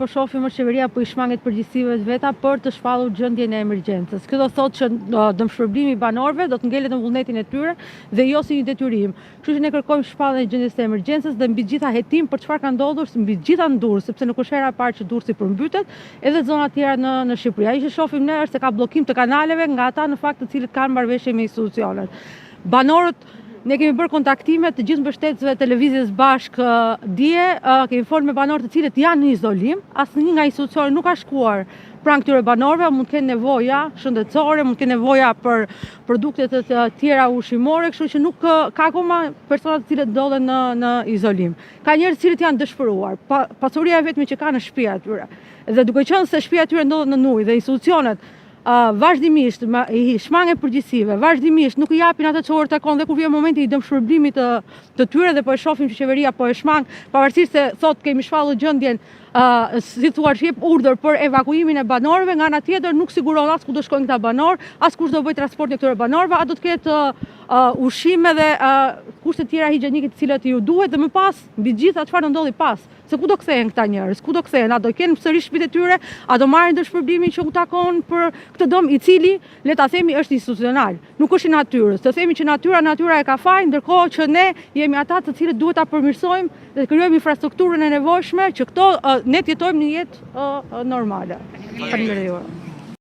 Po shohim është qeveria po i shmanget përgjegjësive të veta për të shpallur gjendjen e emergjencës. Kjo do thotë që dëmshpërblimi i banorëve do të ngelet në vullnetin e tyre dhe jo si një detyrim. Kështu që ne kërkojmë shpalljen e gjendjes së emergjencës dhe mbi të gjitha hetim për çfarë ka ndodhur mbi të gjitha në Durrës, sepse nuk është hera e parë që Durrësi përmbytet, edhe zona të tjera në në Shqipëri. Ajo që shohim ne është se ka bllokim të kanaleve nga ata në fakt të cilët kanë marrëveshje me institucionet. Banorët Ne kemi bërë kontaktime të gjithë mbështetësve të Lëvizjes Bashkë dje, kemi folur me banorë të cilët janë në izolim, asnjë nga institucionet nuk ka shkuar pranë këtyre banorëve, mund të kenë nevoja shëndetësore, mund të kenë nevoja për produkte të tjera ushqimore, kështu që nuk ka akoma persona të cilët ndodhen në në izolim. Ka njerëz të cilët janë dëshpëruar, pa, pasuria e vetme që kanë është shtëpia e tyre. Dhe duke qenë se shtëpia e tyre ndodhet nën ujë dhe institucionet vazhdimisht i shmangen përgjegjësive, vazhdimisht nuk i japin atë që u takon dhe kur vjen momenti i dëmshpërblimit të të tyre dhe po e shohim që qeveria po e shmang, pavarësisht se thotë kemi shpallur gjendjen uh, si thua jep urdhër për evakuimin e banorëve, nga ana tjetër nuk siguron as ku do shkojnë këta banorë, as kush do bëjë transportin e këtyre banorëve, a do të ketë uh, ushqime dhe uh, kushte të tjera higjienike të cilat iu duhet dhe më pas mbi të gjitha çfarë do ndodhi pas. Se ku do kthehen këta njerëz, ku do kthehen, a do kenë sërish shtëpitë e tyre, a do marrin dëmshpërblimin që u takon për këtë dëm i cili, le ta themi, është institucional, nuk është i natyrës. Të themi që natyra, natyra e ka fajin, ndërkohë që ne jemi ata të cilët duhet ta përmirësojmë dhe të krijojmë infrastrukturën e nevojshme që këto ne të jetojmë një jetë normale. Faleminderit.